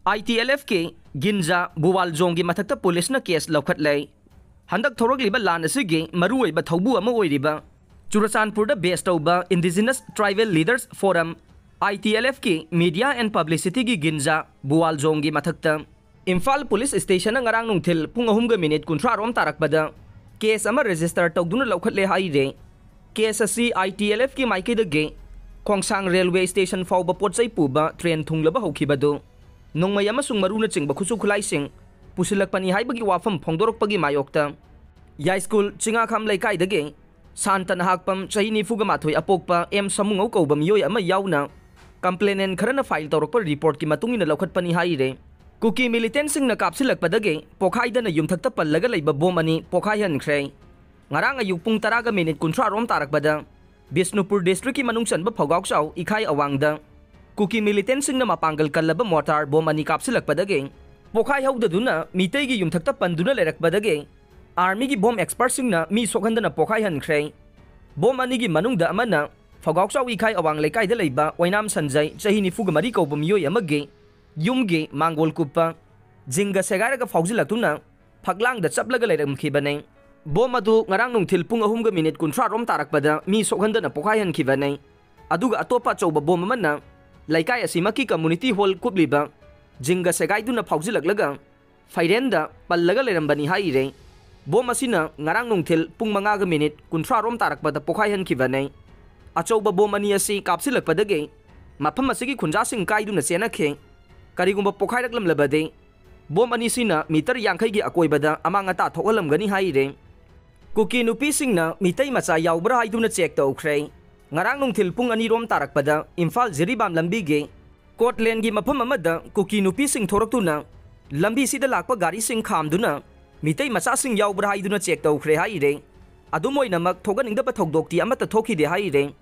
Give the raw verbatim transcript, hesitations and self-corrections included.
ITLFꯀꯤ ꯒꯤꯟꯖꯥ ꯕꯨꯋꯥꯜꯖꯣꯡꯒꯤ ꯃꯊꯛꯇ ꯄꯨꯂꯤꯁꯅ ꯀꯦꯁ ꯂꯧꯈꯠꯂꯦ꯫ ꯍꯟꯗꯛ ꯊꯣꯔꯛꯂꯤꯕ ꯂꯥꯟ ꯑꯁꯤꯒꯤ ꯃꯔꯨꯑꯣꯏꯕ ꯊꯧꯕꯨ ꯑꯃ ꯑꯣꯏꯔꯤꯕ ꯆꯨꯔꯆꯥꯟꯄꯨꯔꯗ ꯕꯦꯁ ꯇꯧꯕ Indigenous Tribal Leaders Forum, ITLFꯀꯤ Media and Publicityꯒꯤ ꯒꯤꯟꯖꯥ ꯕꯨꯋꯥꯜꯖꯣꯡꯒꯤ ꯃꯊꯛꯇ ꯏꯝꯐꯥꯜ ꯄꯨꯂꯤꯁ ꯁ꯭ꯇꯦꯁꯟꯅ ꯉꯔꯥꯡ ꯅꯨꯡꯊꯤꯜ ꯄꯨꯡ ꯑꯍꯨꯝꯒ ꯃꯤꯅꯤꯠ ꯀꯨꯟꯊ꯭ꯔꯥ ꯔꯣꯝ ꯇꯥꯔꯛꯄꯗ ꯀꯦꯁ ꯑꯃ ꯔꯦꯖꯤꯁꯇꯔ ꯇꯧꯗꯨꯅ ꯂꯧꯈꯠꯂꯦ ꯍꯥꯏꯔꯦ꯫ ꯀꯦꯁ ꯑꯁꯤ ITLFꯀꯤ ꯃꯥꯏꯀꯩꯗꯒꯤ ꯈꯣꯡꯁꯥꯡ ꯔꯦꯜꯋꯦ ꯁ꯭ꯇꯦꯁꯟ ꯐꯥꯎꯕ ꯄꯣꯠ ꯆꯩ ꯄꯨꯕ ꯇ꯭ꯔꯦꯟ ꯊꯨꯡꯂꯕ ꯍꯧꯈꯤꯕꯗꯨ ꯅꯣꯡꯃꯩ ꯑꯃꯁꯨꯡ ꯃꯔꯨꯅꯆꯤꯡꯕ ꯈꯨꯠꯁꯨ ꯈꯨꯠꯂꯥꯏꯁꯤꯡ ꯄꯨꯁꯤꯜꯂꯛꯄꯅꯤ ꯍꯥꯏꯕꯒꯤ ꯋꯥꯐꯝ ꯐꯣꯡꯗꯣꯔꯛꯄꯒꯤ ꯃꯥꯌꯣꯛꯇ ꯌꯥꯏꯁ꯭ꯀꯨꯜ ꯆꯤꯡꯉꯥꯈꯥꯝ ꯂꯩꯀꯥꯏꯗꯒꯤ ꯁꯥꯟꯇꯅ ꯍꯥꯛꯄꯝ ꯆꯍꯤ ꯅꯤꯐꯨꯒ ꯃꯥꯊꯣꯏ ꯑꯄꯣꯛꯄ ꯑꯦꯝ ꯁꯃꯨꯉꯧ ꯀꯧꯕ ꯃꯤꯑꯣꯏ ꯑꯃ ꯌꯥꯎꯅ ꯀꯝꯄ꯭ꯂꯦꯅꯦꯟ ꯈꯔꯅ ꯐꯥꯏꯜ ꯇꯧꯔꯛꯄ ꯔꯤꯄꯣꯔꯠꯀꯤ ꯃꯇꯨꯡ ꯏꯟꯅ ꯂꯧꯈꯠꯄꯅꯤ ꯍꯥꯏꯔꯦ꯫ ꯀꯨꯀꯤ ꯃꯤꯂꯤꯇꯦꯟꯁꯤꯡꯅ ꯀꯥꯞꯁꯤꯜꯂꯛꯄꯗꯒꯤ ꯄꯣꯈꯥꯏꯗꯅ ꯌꯨꯝꯊꯛꯇ ꯄꯜꯂꯒ ꯂꯩꯕ ꯕꯣꯝ ꯑꯅꯤ ꯄꯣꯈꯥꯏꯍꯟꯈ꯭ꯔꯦ꯫ ꯉꯔꯥꯡ ꯑꯌꯨꯛ ꯄꯨꯡ ꯇꯔꯥꯒ ꯃꯤꯅꯤꯠ ꯀꯨꯟꯊ꯭ꯔꯥ ꯔꯣꯝ ꯇꯥꯔꯛꯄꯗ ꯕꯤꯁꯅꯨꯄꯨꯔ ꯗꯤꯁꯇ꯭ꯔꯤꯛꯀꯤ ꯃꯅꯨꯡ ꯆꯟꯕ ꯐꯧꯒꯥꯎꯆꯥꯎ ꯏꯈꯥꯏ ꯑꯋꯥꯡꯗ ꯀꯨꯀꯤ ꯃꯤꯂꯤꯇꯦꯟꯁꯤꯡꯅ ꯃꯄꯥꯡꯒꯜ ꯀꯜꯂꯕ ꯃꯣꯔꯇꯥꯔ ꯕꯣꯝ ꯑꯅꯤ ꯀꯥꯞꯁꯤꯜꯂꯛꯄꯗꯒꯤ ꯄꯣꯈꯥꯏꯍꯧꯗꯗꯨꯅ ꯃꯤꯇꯩꯒꯤ ꯌꯨꯝꯊꯛꯇ ꯄꯟꯗꯨꯅ ꯂꯩꯔꯛꯄꯗꯒꯤ ꯑꯥꯔꯃꯤꯒꯤ ꯕꯣꯝ ꯑꯦꯛꯁꯄꯔꯠꯁꯤꯡꯅ ꯃꯤ ꯁꯣꯛꯍꯟꯗꯅ ꯄꯣꯈꯥꯏꯍꯟꯈ꯭ꯔꯦ꯫ ꯕꯣꯝ ꯑꯅꯤꯒꯤ ꯃꯅꯨꯡꯗ ꯑꯃꯅ ꯐꯧꯒꯥꯎꯆꯥꯎ ꯏꯈꯥꯏ ꯑꯋꯥꯡ ꯂꯩꯀꯥꯏꯗ ꯂꯩꯕ ꯑꯣꯏꯅꯥꯝ ꯁꯟꯖꯩ ꯆꯍꯤ ꯅꯤꯐꯨꯒ ꯃꯔꯤ ꯀꯧꯕ ꯃꯤꯑꯣꯏ ꯑꯃꯒꯤ ꯌꯨꯝꯒꯤ ꯃꯥꯡꯒꯣꯜ ꯀꯨꯞꯄ ꯖꯤꯡꯒ ꯁꯦꯒꯥꯏꯔꯒ ꯐꯥꯎꯖꯤꯜꯂꯛꯇꯨꯅ ꯐꯛꯂꯥꯡꯗ ꯆꯞꯂꯒ ꯂꯩꯔꯝꯈꯤꯕꯅꯤ꯫ ꯕꯣꯝ ꯑꯗꯨ ꯉꯔꯥꯡ ꯅꯨꯡꯊꯤꯜ ꯄꯨꯡ ꯑꯍꯨꯝꯒ ꯃꯤꯅꯤꯠ ꯀꯨꯟꯊ꯭ꯔꯥ ꯔꯣꯝ ꯇꯥꯔꯛꯄꯗ ꯃꯤ ꯁꯣꯛꯍꯟꯗꯅ ꯄꯣꯈꯥꯏꯍꯟꯈꯤꯕꯅꯤ꯫ ꯑꯗꯨꯒ ꯑꯇꯣꯞꯄ ꯑꯆꯧꯕ ꯕꯣꯝ ꯑꯃꯅ ꯂꯩꯀꯥꯏ ꯑꯁꯤꯃꯛꯀꯤ ꯀꯝꯃꯨꯅꯤꯇꯤ ꯍꯣꯜ ꯀꯨꯞꯂꯤꯕ ꯖꯤꯡꯒ ꯁꯦꯒꯥꯏꯗꯨꯅ ꯐꯥꯎꯖꯤꯜꯂꯛꯂꯒ ꯐꯩꯔꯦꯟꯗ ꯄꯜꯂꯒ ꯂꯩꯔꯝꯕꯅꯤ ꯍꯥꯏꯔꯦ꯫ ꯕꯣꯝ ꯑꯁꯤꯅ ꯉꯔꯥꯡ ꯅꯨꯡꯊꯤꯜ ꯄꯨꯡ ꯃꯉꯥꯒ ꯃꯤꯅꯤꯠ ꯀꯨꯟꯊ꯭ꯔꯥ ꯔꯣꯝ ꯇꯥꯔꯛꯄꯗ ꯄꯣꯈꯥꯏꯍꯟꯈꯤꯕꯅꯤ꯫ ꯑꯆꯧꯕ ꯕꯣꯝ ꯑꯅꯤ ꯑꯁꯤ ꯀꯥꯞꯁꯤꯜꯂꯛꯄꯗꯒꯤ ꯃꯐꯝ ꯑꯁꯤꯒꯤ ꯈꯨꯟꯖꯥꯁꯤꯡ ꯀꯥꯏꯗꯨꯅ ꯆꯦꯟꯅꯈꯤ꯫ ꯀꯔꯤꯒꯨꯝꯕ ꯄꯣꯈꯥꯏꯔꯛꯂꯝꯂꯕꯗꯤ ꯕꯣꯝ ꯑꯅꯤꯁꯤꯅ ꯃꯤꯇꯔ ꯌꯥꯡꯈꯩꯒꯤ ꯑꯀꯣꯏꯕꯗ ꯑꯃꯥꯡ ꯑꯇꯥ ꯊꯣꯛꯍꯜꯂꯝꯒꯅꯤ ꯍꯥꯏꯔꯦ꯫ ꯀꯨꯀꯤ ꯅꯨꯄꯤꯁꯤꯡꯅ ꯃꯤꯇꯩ ꯃꯆꯥ ꯌꯥꯎꯕ꯭ꯔꯥ ꯍꯥꯏꯗꯨꯅ ꯆꯦꯛ ꯇꯧꯈ꯭ꯔꯦ꯫ ꯉꯔꯥꯡ ꯅꯨꯡꯊꯤꯜ ꯄꯨꯡ ꯑꯅꯤ ꯔꯣꯝ ꯇꯥꯔꯛꯄꯗ ꯏꯝꯐꯥꯜ ꯖꯤꯔꯤꯕꯥꯝ ꯂꯝꯕꯤꯒꯤ ꯀꯣꯠꯂꯦꯟꯒꯤ ꯃꯐꯝ ꯑꯃꯗ ꯀꯨꯀꯤ ꯅꯨꯄꯤꯁꯤꯡ ꯊꯣꯔꯛꯇꯨꯅ ꯂꯝꯕꯤꯁꯤꯗ ꯂꯥꯛꯄ ꯒꯥꯔꯤꯁꯤꯡ ꯈꯥꯝꯗꯨꯅ ꯃꯤꯇꯩ ꯃꯆꯥꯁꯤꯡ ꯌꯥꯎꯕ꯭ꯔꯥ ꯍꯥꯏꯗꯨꯅ ꯆꯦꯛ ꯇꯧꯈ꯭ꯔꯦ ꯍꯥꯏꯔꯦ꯫ ꯑꯗꯨꯝ ꯑꯣꯏꯅꯃꯛ ꯊꯣꯛꯍꯟꯅꯤꯡꯗꯕ ꯊꯧꯗꯣꯛꯇꯤ ꯑꯃꯠꯇ ꯊꯣꯛꯈꯤꯗꯦ ꯍꯥꯏꯔꯦ꯫